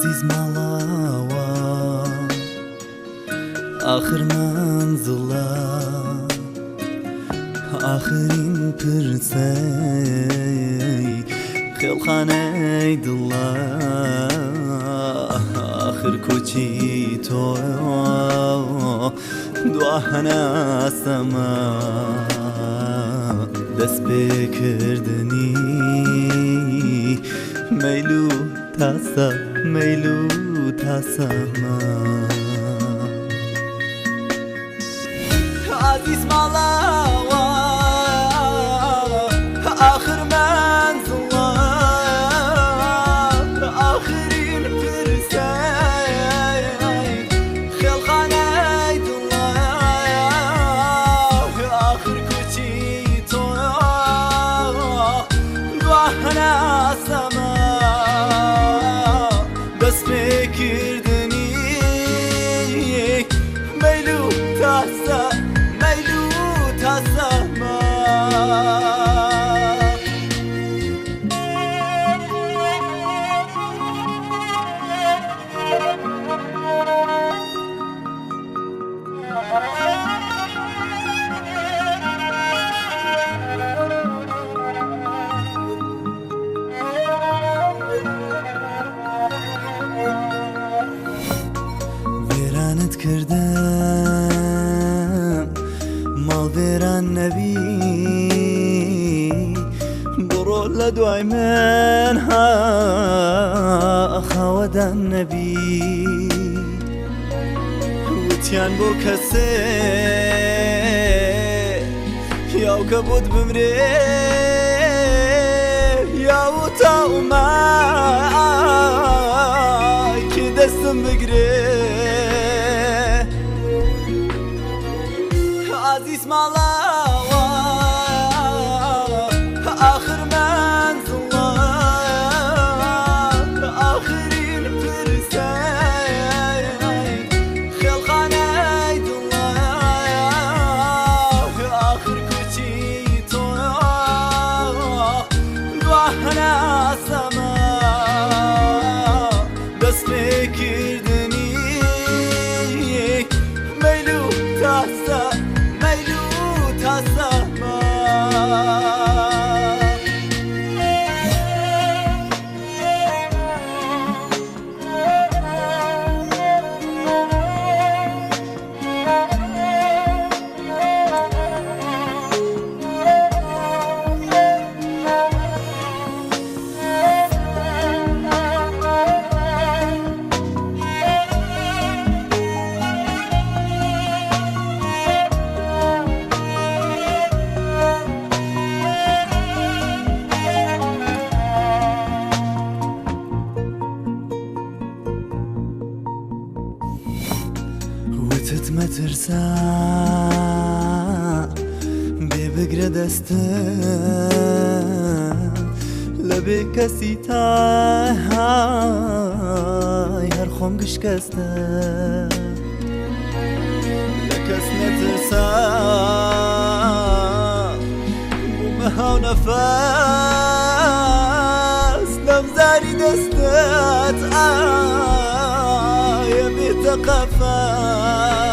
ئازیز ماڵاوە ئاخر مەنزڵە ئاخرین پرسەی خێڵخانەی دڵە ئاخر کۆچی تۆ دوا هەناسەمە دەست پێکردنی مەیل و تاسە مەیل و تاسەمە ئازیز ماڵاوە ئاخر مەنزڵە ئاخرین پرسەی خێڵخانەی دڵە ئاخر کوچی تۆ دوا هەناسەمە دەست پێکردنی مەیل و تاسە مەیل و تاسەمە. وێرانت کردم ماڵ وێران نەبی بڕۆ لە دوای من ها خاوەدان نەبی وتیان بۆ کەسێ یاوکە بۆت بمرێ یاو تاوما کی دەستم بگرێ ئازیز ماڵاوە ئاخر مەنزڵە ئاخرین پرسەی خێڵخانەی دڵە ئاخر کوچی تۆ دوا هەناسەمە دەست پێکردنی مەیل و تاسە مەیل و تاسەمە. وتت مەترسە بێ بگرە دەستم لە بێ کەسی تای هەر خۆم گشکەستە لە کەس نەترسا بوومە هاو نەفەس لەمزاری دەستت ئایا بێتە قەفەس.